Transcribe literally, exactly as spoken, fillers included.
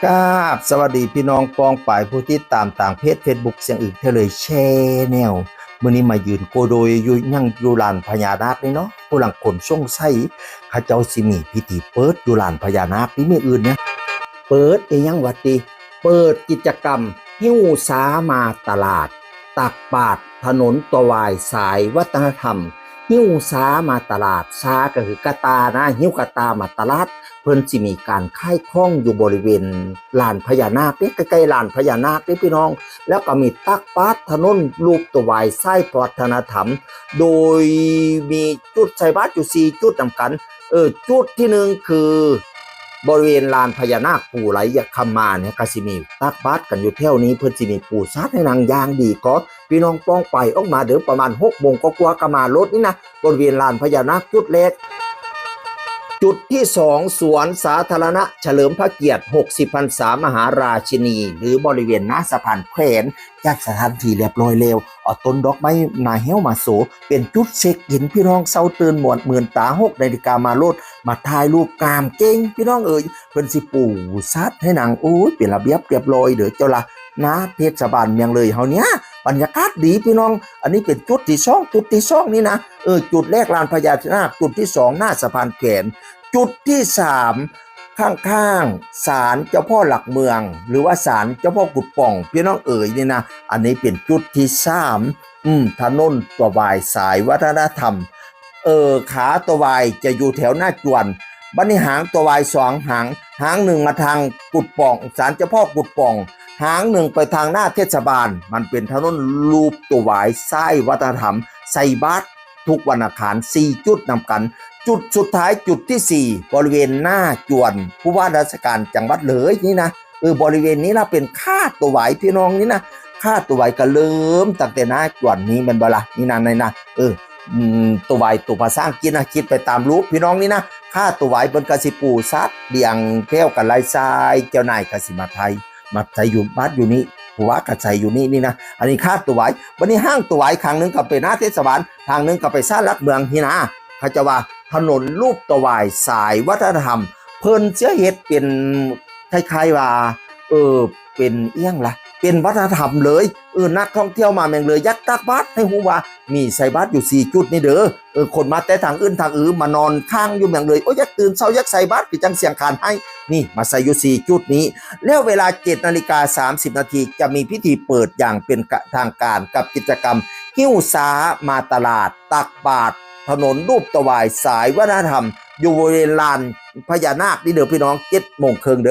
ครับ สวัสดีพี่น้องปองปายผู้ติดตามต่างเพจเฟซบุ๊กเสียงอึ่งเทาเลยแชนแนล มื้อนี้มายืนโกโดยอยู่ยังอยู่ลานพญานาคนี่เนาะ ผู้ลังคนสงสัย เขาเจ้าสิมีพิธีเปิดอยู่ลานพญานาคที่มื้ออื่นเนี่ย เปิดอีหยังวะติ เปิดกิจกรรมหิ้วสามาตลาด ตักบาตรถนนตวายสายวัฒนธรรม หิ้วสามาตลาด สาก็คือกะตานะ หิ้วกะตามาตลาด เพิ่นสิมีการขายของอยู่บริเวณลานพญานาคเด้ ใกล้ๆลานพญานาคเด้พี่น้อง แล้วก็มีตักบาตรถนนรูปตวายสายวัฒนธรรม โดยมีจุดใส่บาตรอยู่สี่จุดนำกัน เออ จุดที่หนึ่งคือ บริเวณลานพญานาคปู่ไหลยะคำมาเนี่ยก็สิมีตักบาตรกันอยู่แถวนี้ เพิ่นสิมีปูสัตว์ให้นั่งอย่างดีก็ พี่น้องปองปายออกมาเด้อ ประมาณหกโมงกว่าๆก็มารถนี่นะ บริเวณลานพญานาคจุดแรก จุดที่สอง สวนสาธารณะเฉลิมพระเกียรติ หกสิบ พรรษามหาราชินี หรือบริเวณหน้าสะพานแขวน จัดสถานที่เรียบร้อยแล้ว เอาต้นดอกไม้นาแห้วมาโชว์ เป็นจุดเช็คอิน พี่น้องเซาตื่นม่วนมื่นตา หกนาฬิกามาโลด มาถ่ายรูปกามเก่ง พี่น้องเอ๋ย เพิ่นสิปูสัตว์ให้นั่ง โอ้ย เป็นระเบียบเรียบร้อยเด้อเจ้าละ นะ เทศบาลเมืองเลยเฮาเนี่ย บรรยากาศดีพี่น้อง อันนี้เป็นจุดที่สอง จุดที่สองนี่นะ เออ จุดแรกลานพญานาค จุดที่สองหน้าสะพานแขวน จุดที่สามข้างๆศาลเจ้าพ่อหลักเมือง หรือว่าศาลเจ้าพ่อกุดป่อง พี่น้องเอ๋ยนี่นะ อันนี้เป็นจุดที่สาม อืม ถนนตวายสายวัฒนธรรม เออ ขาตวายจะอยู่แถวหน้าจวน บัดนี้หางตวายสองหาง หางหนึ่งมาทางกุดป่อง ศาลเจ้าพ่อกุดป่อง หางหนึ่งไปทางหน้าเทศบาล มันเป็นถนนรูปตวายสายวัฒนธรรม ใส่บาตรทุกวันอังคารสี่จุดนำกัน จุดสุดท้ายจุดที่สี่ บริเวณหน้าจวน ผู้ว่าราชการจังหวัดเลยนี่นะ เออ บริเวณนี้ละเป็นขาตวายพี่น้องนี่นะ ขาตวายก็เริ่มตั้งแต่หน้าจวนนี้แม่นบ่ละ นี่นะ นี่นะ เออ อืม ตวายตัวภาษาอังกฤษนะ คิดไปตามรูปพี่น้องนี่นะ ขาตวายเพิ่นก็สิปูสัตว์เรียงแถวกันหลายสาย เจ้านายก็สิมาไทย มาไทยอยู่บาตรอยู่นี่ ผู้ว่าก็ไทยอยู่นี่นี่นะ อันนี้ขาตวาย บัดนี้หางตวายข้างหนึ่งก็ไปหน้าเทศบาล ข้างหนึ่งก็ไปศาลหลักเมืองนี่นะ เขาจะว่าถนนรูปตวายสายวัฒนธรรม เพิ่นจะเฮ็ดเป็นคล้ายๆว่า เออ เป็นอิหยังล่ะ เป็นวัฒนธรรมเลย เออ นักท่องเที่ยวมาเมืองเลย อยากตักบาตรให้ฮู้ว่ามีใส่บาตรอยู่สี่จุดนี่เด้อ เออ คนมาแต่ทางอื่นทางอื่นมานอนค้างอยู่เมืองเลย โอ้ย อยากตื่นเช้า อยากใส่บาตร คือจั่งเสียงขานให้ นี่ มาใส่อยู่สี่จุดนี้ แล้วเวลาเจ็ดนาฬิกาสามสิบนาที จะมีพิธีเปิดอย่างเป็นทางการกับกิจกรรมหิ้วสามาตลาด ตักบาตร ถนนรูปตวายสายวัฒนธรรม อยู่บริเวณลานพญานาคนี่เด้อพี่น้อง เจ็ดโมงครึ่งเด้อ